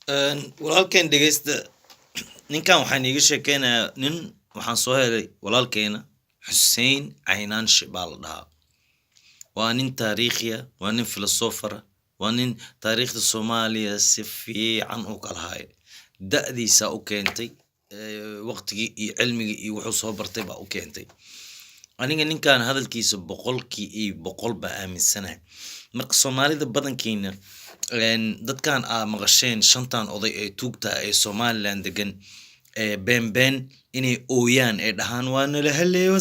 Walaalkeen, dhegeysta ninkan. Waxaan iiga sheekeynayaa nin waxaan soo helay, walaalkeena Xuseen Caynaanshe baa la dhahaa. Waa nin taariikhiya, waa nin filosofara, waa nin taariikhda Soomaaliya si fiican u kala hayo. Da'diisaa u keentay, waqtigii iyo cilmigii iyo wuxuu soo bartay baa u keentay. Aniga ninkan hadalkiisa 100% baa aaminsanahay. Marka Soomaalida badankiina, dadkan aa maqasheen, shantan oday ee tuugta ee Somaliland degan, ee been been inay ooyaan ee dhahaan "Waa nala haleeyo",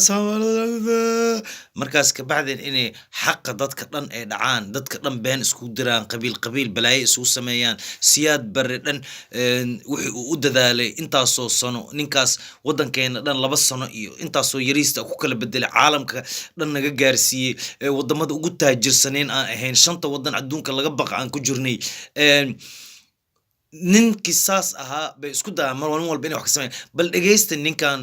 markaas kabacdeen inay xaqa dadka dhan ay dhacaan, dadka dhan been isku diraan, qabiil qabiil balaayo isugu sameeyaan. Siyaad Barre dhan, wixii uu u dadaalay intaasoo sano, ninkaas waddankeena dhan 2 sano iyo intaasoo yariista ku kala bedelay, caalamka dhan naga gaarsiiyey, ee wadamada ugu taajirsaneyn aan ahayn, shanta waddan adduunka laga baqa aan ku jirnay, ninkii saas ahaa bay isku dayaan mar nin walba inay wax ka sameeyaan. Bal dhegeysta ninkan,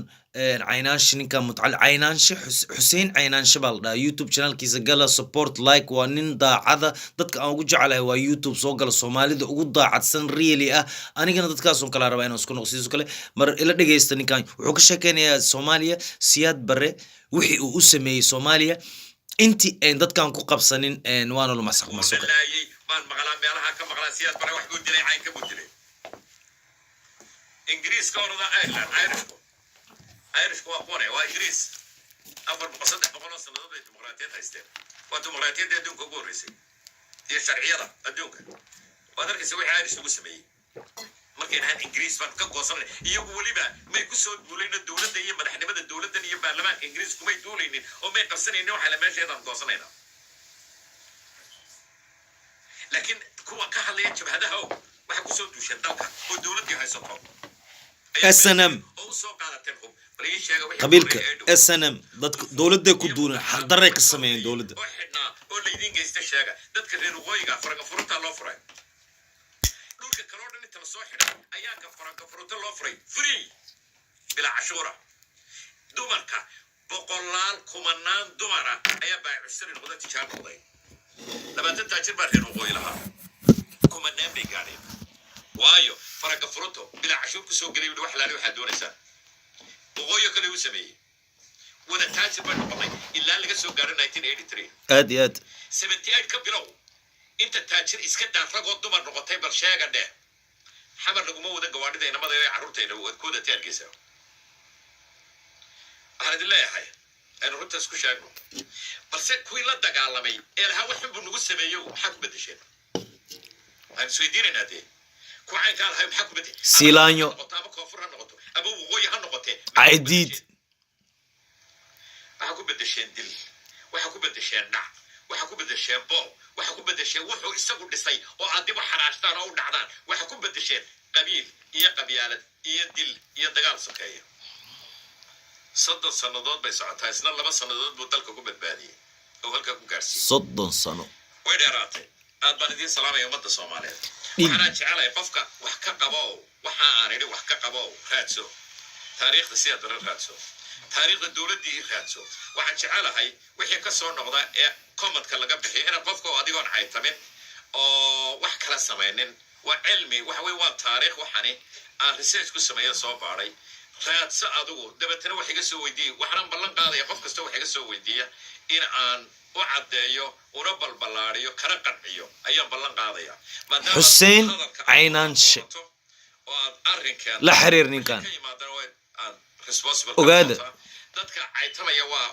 Caynaanshe, ninkan mutacali Caynaanshe, Xuseen Caynaanshe baa la dhahaa. YouTube channelkiisa gala, support, like. Waa nin daacada, dadka aan ugu jeclahay waa YouTube soo gala Soomaalida ugu daacadsan, really ah. Anigana dadkaasun kala rabaa inaan isku noqo sidiisoo kale. Mar ila dhegeysta ninkan, wuxuu ka sheekeynayaa Soomaaliya, Siyaad Barre wixii uu u sameeyey Soomaaliya intii ayn dadkan ku qabsanin. Waana lu masuq masuqay. Laayay baan maqlaa, meelaha ka maqlaa. Siyaad Bare wax buu dilay, caynka buu dilay. Ingiriiska orada, Ireland, Irishku, Irishku waa kuwane, waa Ingiriis. 400, 300 oo sannadood bay dimuqraadiyad haysteen. Waa dimuqraadiyaddii adduunka ugu horreysay iyo sharciyada adduunka. Waad arkaysa wixii Irish lagu sameeyey markay dhahaan Ingiriis baan ka goosanay. Iyagu weliba may ku soo duulayno dowladda iyo madaxnimada dowladdan iyo baarlamaanka Ingiriis kumay duulaynin oo may qabsanaynin. Waxaa la meesheedaan goosanaynaa. Laakiin kuwa ka hadlaya jabhadaha o waxay kusoo duusheen dalka oo dowladdii haysato SNM. oo usoo qaadateen hub. Bal ii sheega wixii Qabiilka horreeyay ee dhow. SNM dadka dowladday ku duuleen, xaqdarray ka sameeyeen dowladda. Oo xidhnaa oo laydiin geysta sheega. Dadka reer waqooyiga faranka loo furay, dhulka kaloo dhan inta lasoo xidhay ayaa ka faranka furunta loo furay, free, bilaa cashuura. Dumarka boqolaal kumanaan dumara ayaa baayacusari noqda, tijaar noqday. 20 taajir baa reer waqooyi lahaa, kumanaan bay gaadheen. Waayo, faranka furunto bilaa cashuur kusoo gelay. Wax laali waxaad doonaysaa waqooyi kale u sameeyey. Wada taajir bay noqonay ilaa laga soo gaaro 1983. Aad iyo aad. 78 ka bilow inta taajir iska daa, ragoo dumar noqotay bal sheega dheh. Xamar laguma wada gawaadhida inamada ee carruurtayna waad ku wadatay Hargeysa. Waxaan idin leeyahay, aynu runta isku sheegno. Balse kuwii la dagaalamay ee lahaa waxun buu nagu sameeyo, maxaa ku bedesheen? Waxaan isweydiinaynaa dee, kuwa caynkaa lahay maxaa ku bedesheen? Siilaanyo. Ama koonfur ha noqoto ama waqooyi ha noqotee. Caydiid. Waxaa ku bedesheen dil, waxaa ku bedesheen dhac, waxaa ku bedesheen boob, waxaa ku bedesheen wuxuu isagu dhisay oo aad dib u xaraashtaan oo u dhacdaan. Waxaa ku bedesheen qabiil iyo qabyaalad iyo dil iyo dagaal sokeeya. 30 sannadood bay socotaa. Isna 2 sannadood buu dalka ku badbaadiyey oo halkaa ku gaarsiiyey. 30 sano. Way dheeraatay. Aad baan idiin salaamaya, ummadda Soomaaliyeed. Dhiig. Waxaanaan jecelahay qofka wax ka qabow, waxa aan idhi wax ka qabow, raadso taariikhda sidaa dara, raadso taariikhda dowladdii, raadso. Waxaan jecelahay wixii ka soo noqda ee commentka laga bixiyo inaad qofka oo adigoon caytamin oo wax kala samaynin. Waa cilmi, waxa weye waa taariikh. Waxani aan research ku sameeya, soo baadhay. Raadso adigu, dabeetana wax iga soo weydiiya. Waxaan ballan qaadaya qof kasta wax iga soo weydiiya in aan u caddeeyo, una balballaadiyo, kana qanciyo ayaan ballan qaadaya, maadaama Xuseen hadalka aad Caynaanshe. doonato oo aad arrinkeeda La xiriir ninkan. ka yimaadana waa aad responsible ka Ogaada. noqotaa. Dadka caytamaya waa